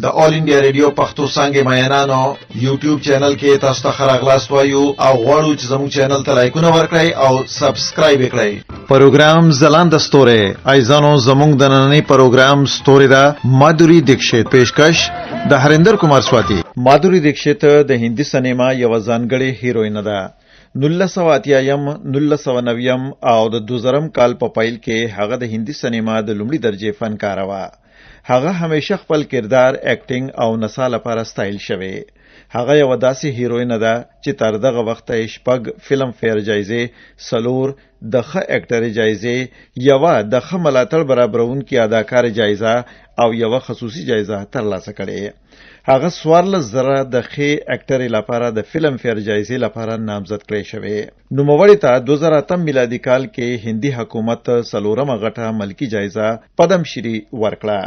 د آل انډیا ریډیو پښتو څانګې مینانو یوټیوب چینل کې تاسو ته ښه راغلاست وایو او غواړو چې زموږ چینل ته لایکونه ورکړئ او سبسکرایب یې کړئ. پروګرام ځلانده ستوری. عزیزانو، زموږ د نننۍ پروګرام ستوري ده مادوري دیکشیت، پیشکش د هریندر کمار سواتی. مادوري دیکشیت د هندي سینما یوه ځانګړې هیروینه ده. 1980یم، 1990یم او د 2000 کال په پیل کې هغه د هندي سینما د لومړي درجې فنکاره وه. هغه همیشه خپل کردار، اکټینګ او نڅا لپاره ستایل شوې. هغه یوه داسې هیروینه ده چې تر دغه وخته یې شپږ فلم فیر جایزې، څلور د ښه اکټرې جایزې، یوه د ښه ملاتړ برابرونکي اداکارې جایزه او یوه خصوصي جایزه ترلاسه کړې. هغه 14,000 د ښې اکټرې لپاره د فلم فیر جایزې لپاره نامزد کړې شوې. نوموړې ته 2008 میلادي کال کې هندي حکومت څلورمه غټه ملکي جایزه پدم شری ورکړه.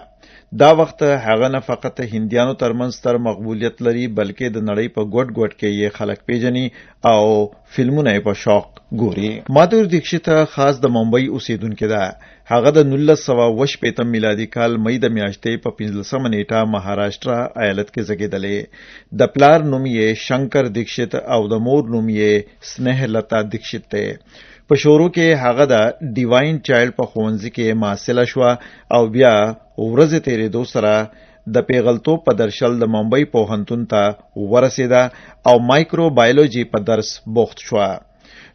دا وخت هغه نه فقط هندیانو ترمنځ ستر مقبولیت لري، بلکې د نړۍ په ګوټ ګوټ کې یې خلک پیژني او فلمونه یې په شوق ګوري. مادور دیکشیت خاص د ممبئی اوسیدونکې ده. هغه د 1960 میلادي کال مئی د میاشتې په 15 نیټه مهاراشټرا ایالت کې زیږېدلې. د پلار نوم یې شنکر دیکشیت او د مور نوم یې سنه لتا دیکشیت دی. په شروع کې هغه د ډیواین چایلډ په ښوونځي کې محصله شوه او بیا ورځې تېرېدو سره د پیغلتوب په درشل د ممبئی پوهنتون ته ورسېده او مایکرو بایولوژي په درس بوخت شوه.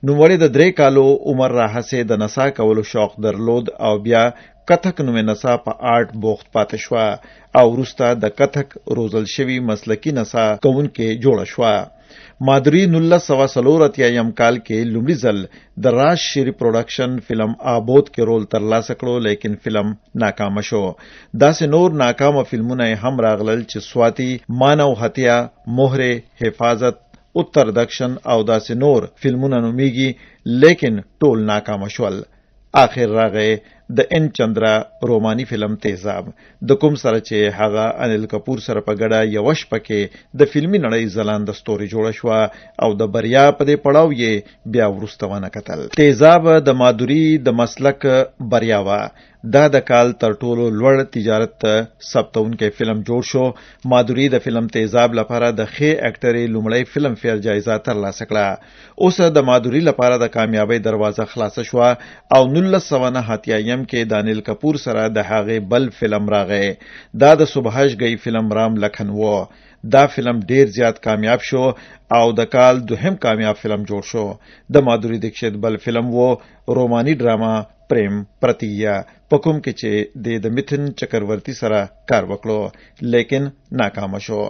نوموړې د 3 کالو عمر راهسې د نڅا کولو شوق درلود او بیا کتک نومې نڅا په آرټ بوخت پاتې شوه او وروسته د کتک روزل شوي مسلکي نڅا کوونکې جوړه شوه. مادری 1984 کال کې لومړي ځل د راج شری پروډکشن فلم آبود کې رول ترلاسه کړو، لیکن فلم ناکام شو. داسې نور ناکامه فلمونه یې هم راغلل چې سواتی، مانو هتیا، مهرې، حفاظت، اتر دکشن او داسې نور فلمونه نومیږي، لیکن ټول ناکام شول. آخر راغی د ان چندرا رومانی فلم تیزاب، د کوم سره چې هغه انیل کپور سره په ګډه یوه شپه کې د فلمي نړۍ ځلانده ستوري جوړه شوه او د بریا په دې پړاو یې بیا وروسته ونه کتل. تیزاب د مادوري د مسلک بریا وه. دا د کال تر ټولو لوړ تجارت ثبتونکی فلم جوړ شو. مادوري د فلم تیزاب لپاره د ښې اکټرې لومړۍ فلم فیر جایزه ترلاسه کړه. اوس د مادوري لپاره د کامیابۍ دروازه خلاصه شوه او 1989 کې د انیل کپور سره د هغې بل فلم راغی. دا د سبهاش ګئی فلم رام لکھن و. دا فلم ډیر زیات کامیاب شو او د کال دوهم کامیاب فلم جوړ شو. د مادوري دیکشت بل فلم و رومانی ډرامه پریم پرتیه، په کوم کې چې د متن چکرورتي سره کار وکړو، لیکن ناکام شو.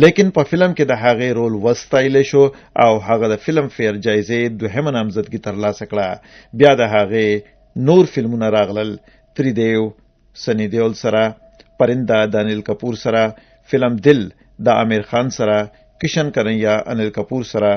لیکن په فلم کې د هغې رول وستایل شو او هغه د فلم فیر جایزې دوهمه نامزدګي ترلاسه کړه. بیا د هغې نور فلمونه راغلل، تریدیو سنی دیول سره، پرنده د انیل کپور سره، فلم دل د عامر خان سره، کشن کنیا انیل کپور سره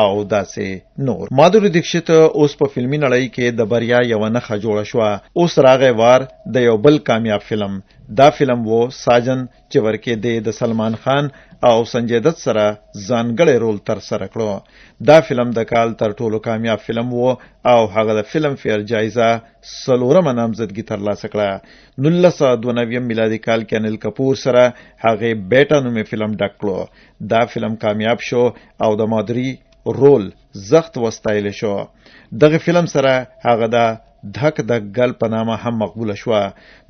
او داسې نور. مادوري دیکشت اوس په فلمي نړۍ کې د بریا یوه نښه جوړه شوه. اوس راغی وار د یو بل کامیاب فلم. دا فلم و ساجن چې ورکې دی د سلمان خان او سنجی دت سره ځانګړی رول تر سره کړو. دا فلم د کال تر ټولو کامیاب فلم و او هغه د فلم فیر جایزه څلورمه نامزدګي ترلاسه کړه. 1992 میلادي کال کې انیل کپور سره هغې بیټا نومې فلم ډک کړو. دا فلم کامیاب شو او د مادری رول زخت وستایل شو. دغه فلم سره هغه د دھک دھک ګل په نامه هم مقبوله شوه.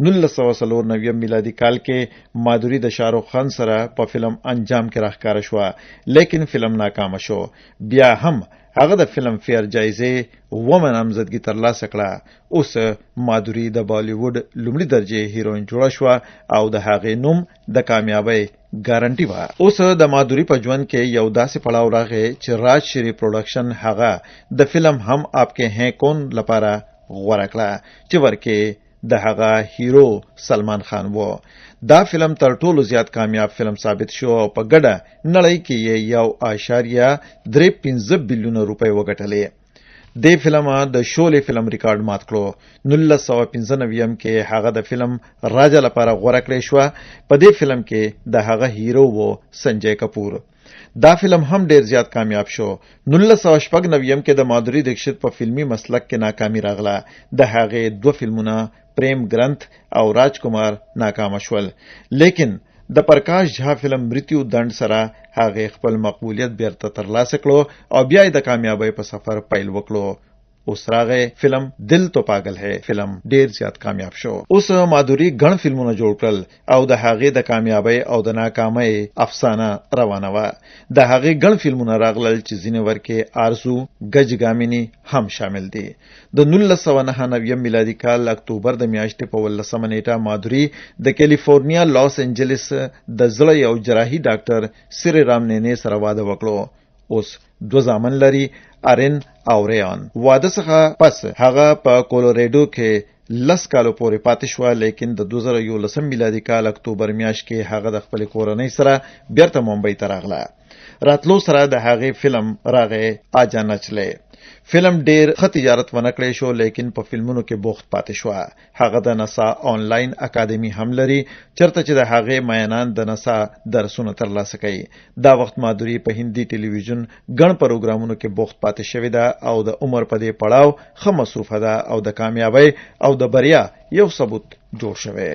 1994 میلادي کال کې مادوري د شاهرخ خان سره په فلم انجام کې راښکاره شوه، لیکن فلم ناکامه شو. بیا هم هغه د فلم فیر جایزې اوومه نامزدګي ترلاسه کړه. اوس مادوري د بالیووډ لومړي درجې هیروین جوړه شوه او د هغې نوم د کامیابۍ ګارنټي وه. اوس د مادوري په ژوند کې یو داسې پړاو راغی چې راج شری پروډکشن هغه د فلم هم آپ کې ہیں کون لپاره غوره کړه چې ورکې د هغه هیرو سلمان خان و. دا فلم تر ټولو زیات کامیاب فلم ثابت شو او په ګډه نړۍ کې یې 1.35 بیلیونه روپۍ وګټلې. دې فلم د شولې فلم ریکارډ مات کړو. 1995 کې هغه د فلم راجا لپاره غوره کړې شوه. په دې فلم کې د هغه هیرو و سنجی کپور. دا فلم هم ډیر زیات کامیاب شو. 1996 کې د مادوري دیکشت په فلمي مسلک کې ناکامي راغله. د هغې دوه فلمونه پریم ګرنت او راجکمار ناکامه شول، لیکن د پرکاش جھا فلم مرتیو دنډ سره هغې خپل مقبولیت بیرته ترلاسه کړو او بیا یې د کامیابۍ په سفر پیل وکړو. اوس راغی فلم دل تو پاگل ہے، فلم ډیر زیات کامیاب شو. اوس مادوري ګڼ فلمونه جوړ کړل او د هغې د کامیابۍ او د ناکامۍ افسانه روانه وه. د هغې ګڼ فلمونه راغلل چې ځینې ورکې آرزو، ګج ګامینی هم شامل دي. د 1999 میلادي کال اکتوبر د میاشتې په 18 نیټه مادوري د کیلیفورنیا لاس انجلس د زړه یو جراحي ډاکټر سری رام نینې سره واده وکړو. اوس دوه زامن لري، ارن او ریان. واده څخه پس هغه په کولوریډو کې 10 کالو پورې پاتې شوه، لیکن د 2011 میلادي کال اکتوبر میاشت کې هغه د خپل کورنۍ سره بیرته ممبئی ته راغله. راتلو سره د هغې فلم راغی آجا نچلې. فلم ډیر ښه تجارت ونه کړی شو، لیکن په فلمونو کې بوخت پاتې شوه. هغه د نسا آنلاین اکادمی هم لري، چرته چې د هغې مینان د نسا درسونه ترلاسه کوي. دا وخت مادوري په هندي ټلویزیون ګڼ پروګرامونو کې بوخت پاتې شوې ده او د عمر په دې پړاو ښه مصروفه ده او د کامیابۍ او د بریا یو ثبوت جوړ شوی.